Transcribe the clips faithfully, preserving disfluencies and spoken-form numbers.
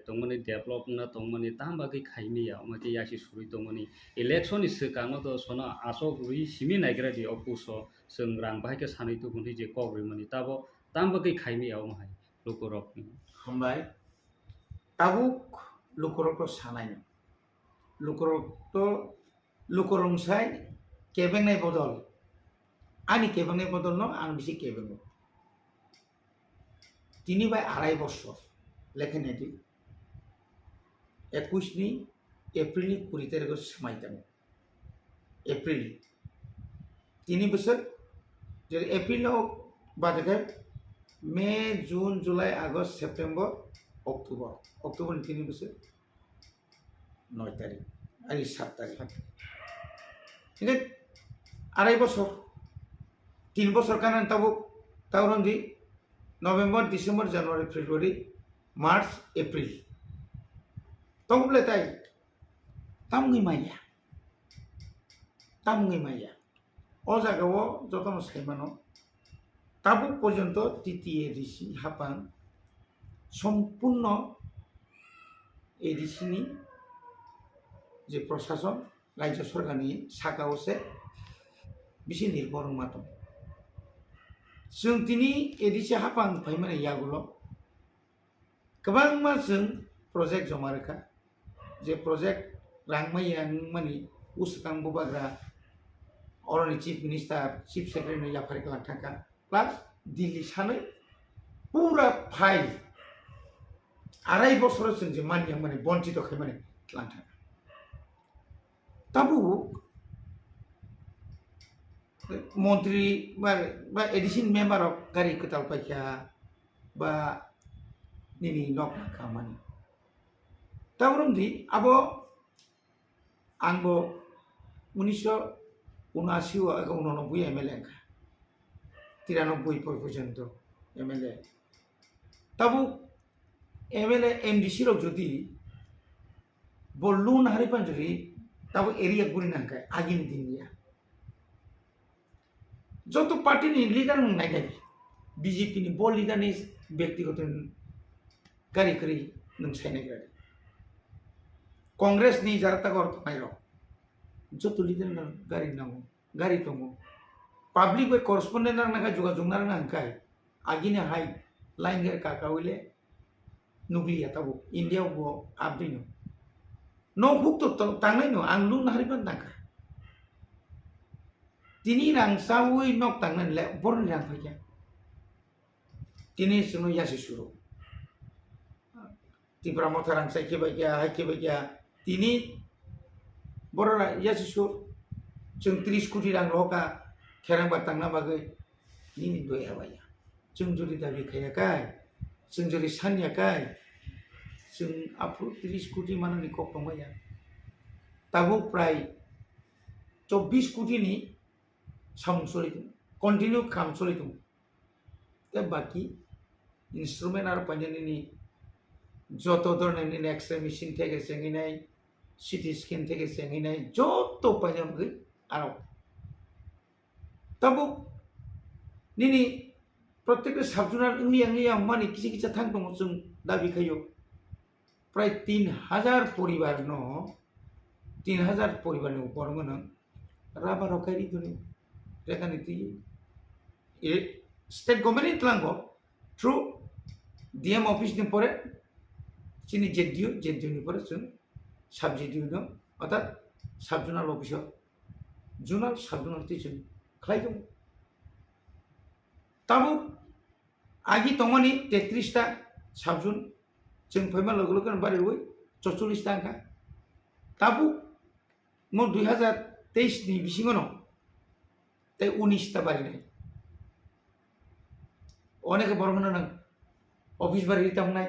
tongmani, develop wngna tongmani, tam bagwi khaimaya, omo khe yasi surwi tongmani. Election ni swkang no to sono asok rwi simi naigra di, o puso chwng rang bahai khe sanwi tubun di je kok rwmani, tabo tam bagwi khaimaya omo hai lukurok. Hambai. Tabuk lukurok to sanai no. Lukurok to, lukurok sai kebengnai bodol. Ani kebengnai bodol no ang bisi kebengo. Tini bai arai bosor lekha nai di. Ekwis ni April ni kuri tarikh o swmai tongo. April. Tini bosor, je April o bade khe May, June, July, August, September, October. October ni tini bosor. Noi tarikh, ai, sat tarikh. Sat. Hingke arai bosor, tin bosor kanan tabuk, tauron di November, December, January, February, March, April. Tong ble tai, tam wngwi manya. Tam wngwi manya. O jaga o jotono sai mano, tabuk porjonto T T A D C hapang sompurno A D C ni je prosason, rajya sorkar ni saka o se bisi nirbor wngma tong. Chwng tini A D C hapang phaimani yagulo kwbangma chwng project joma rwkha, je project rang maya wngmani bwswkang bubagra oroni chief minister, chief secretary no yaphar kwlak thangkha, plus Delhi sanwi pura file arai bosoro chwng je manya wngmani bonchito khaimani tlang thangkha. Tabuk montri ba, ba A D C ni member rok gari kwtal paikha ba nini nok khamani. Tabuk di abo ang bo unisho unasi o ego unonoboi M L A wngkha. Tiranoboi porjonto M L A. Tabuk M L A, M D C rok jodi bo loan hari panjuri, tabuk area guri nangkha, agini din ya. Joto party ni leader nwng nai nai, B J P ni bo leader ni byaktigoto gari kwrwi nwng sai nai gra. Congress ni jara tago tongnai rok, joto leader no gari nango, gari tongo. Public bai correspondent rok nangkha, jogajog narwkna hwnkhe, agini hai line gari kaka wile nukliya tabuk India o bo abdino. Nok huk to to tangnai no, ang lun hari ban tangkha. Tini rang sawi nok tangnai le borni rang phaikha. Tini chwngno yasi suro. Tipra motha rang sai khe bai kha, hai khe bai kha. Tini borok ra-, yasi sur. Chwng tris koti rang rohor kha kherang ba tangna bagwi. Nini doi habaya. Chwng jodi dabi khaya kai, chwng jodi sanya kai, chwng aphuru tris koti manani kok tongmaya. Tabuk prai chobbish koti ni samung choli tongo, continue kam choli tongo. Tei baki instrument aro painani ni joto dhoroner nini X-ray machine theke chengwi nai, C T scan theke chengwi nai, joto painani bagwi aro. Tabuk nini protekta sub-zonal wngya wngya mani kisa kisa thang tongo, chwng dabi khaio. Prai tin hajar poribar no, tin hajar poribar ni upor wngno rubber rok khai ri toni. Rekhani twi, e, state government ni tlango through D M office ni pore chini Z D O, Z D O ni pore chwng sub Z D O no, orthat sub-zonal office o, zonal, sub-zonal twi chwng khlai tongo. Tabuk agi tongmani tetris ta sub-zone, chwng phaima loge loge no bari rwi chorchollis ta wngkha. Tabuk mo dui hajar teis ni bisingo no tei unis ta barinai. Onekhe borok hwnno nwng office bari ri tongnai.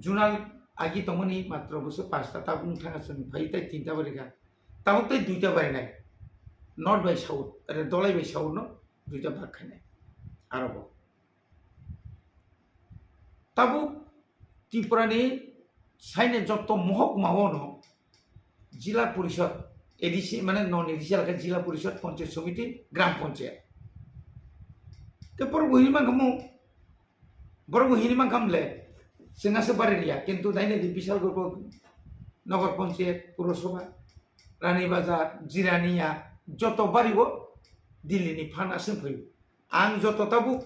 Zonal agi tongmani matro bwswk pasta, tabuk wng thangkha chwng phai tei tinta bari kha. Tabuk tei duita barinai. North bai south, ere Dholai bai south no duita bak khainai. Aro bo. Tabuk Tripura ni saini jotto mohokma o no Jila Porishod, A D C, mane non A D C elaka Jila Porishod, Panchayat Samiti, Gram Panchayat. Te borok bo hini mankha mo, borok bo hini mankha mle, Chwng aswk bari riya, kintu dainai di Bishalgarh Nagar Panchayat, Purasabha, Rani Bazar, Jirania, joto bari o Delhi ni fund aswk phaio. Ang joto tabuk,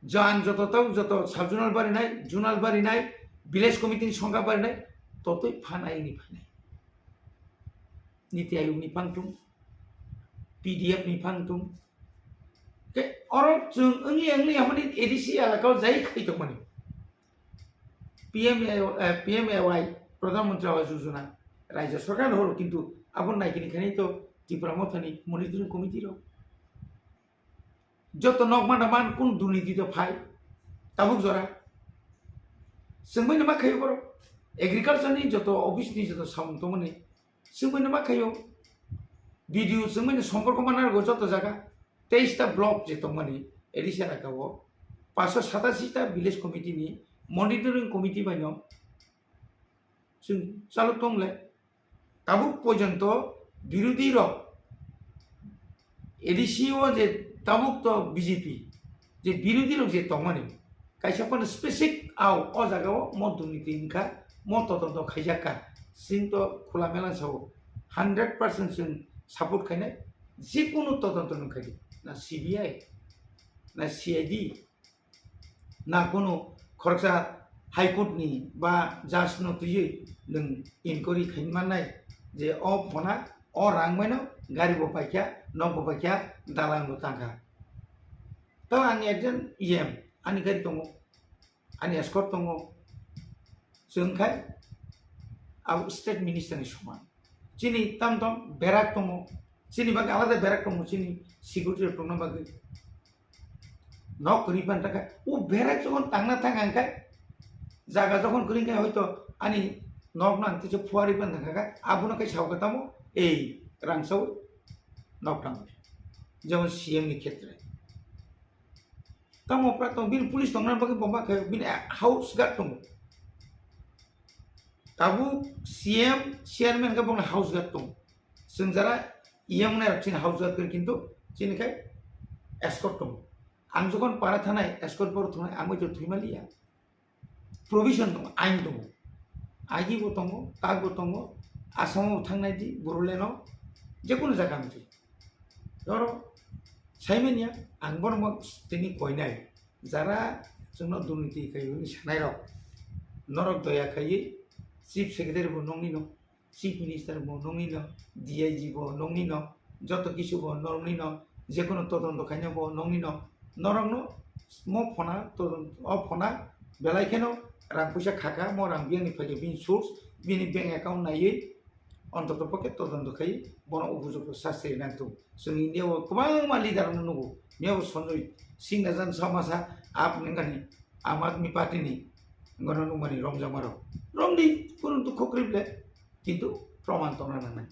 jo ang joto tabuk, joto sub zonal barinai, zonal barinai, village committee ni songkha barinai, totwi fund ayini phainai. Niti Ayog ni fund tung, P D F ni fund tung. Ke oro chwng wngya wngya hamani A D C elaka o jai khai tongmani. P M A, eh, P M A Y, Pradhan Mantri Awas Yojana, Rajya Sarkar horo, kintu abo naikini khainai to Tipra Mothani Monitoring Committee rok. Joto nok mana man kun durniti to phai, tabuk jora. Chwng bai ma khaio borok. Agriculture ni joto office ni joto samung tongmani. Chwng bai ma khaio. B D O chwng bai somporko mana rwgo joto jaga. Teis ta block je tongmani, A D C elaka o, paanshsho satashi ta village committee ni monitoring committee bai no chwng chalok tong le. Tabuk porjonto birodhi rok, A D C o je tabuk to B J P, je birodhi rok je tongmani, kaisa phano specific au o jaga o mo durniti wngkha, mo todonto khaijak kha, chwng to khula mela sao, hundred percent chwng support khainai, jekunu todonto nwng khaidi, na C B I, na C I D, na kunu khoroksa High Court ni ba judge no twiwi nwng inquiry khaimannai je o phona o rang bai no gari bo paikha, nok bo paikha, dalang bo tangkha. To ang ekjon E M, ani gari tongo, ani escort tongo, chwng khai abo state minister ni soman. Chini tam tam berak tongo, chini bagwi alada berak tongo, chini security rok tongna bagwi. Nok kwrwi pan thangkha, o berak jokhon tangna thang ang khai, jaga jokhon kwrwi khai hoito ani nok nang tisa phuarwi pan thangkha khai, abono khai sao kha tamo, ei rang sao nok tang. Jemon C M ni khetre. Tamo pra tong, bini police tongna bagwi bo ma khe, bini house guard tongo. Tabuk C M, chairman khe bongni house guard tongo. Chwng jara E M nai rok chini house guard khe kintu chini khai escort tongo. Ang jokhon para thanai escort boro thunai ang bai to thwima liya. Provision tongo, ain tongo. Agi bo tongo, tak bo tongo, Assam o thangnai di, Bodoland o, jekunu jaga wngtwi. Oro saimanya, ang bono tini koinai, jara chwngno durniti khai hwnwi sanai rok, norok doya khaiwi chief secretary bo nokni no, chief minister bo nokni no, D I G bo nokni no, joto kisu bo nokni no, jekunu todonto khaina bo nokni no, norokno mo phona todonto, o phona belai kheno rang puisa khaka, mo rang biyangni phaikhe bini source, bini bank account naiwi, ontoto pokhe todonto khai bono upojukto sasti rina thung. Chwng India o kwbangma leader rokno nugo, miyabo Sanjay Singh Rajan Samasa, ap nengani Aam Aadmi Party ni, ngono nungmani romjakma rok. Romdi, kunu dukho kwrwi ble, kintu proman tongna nangnai.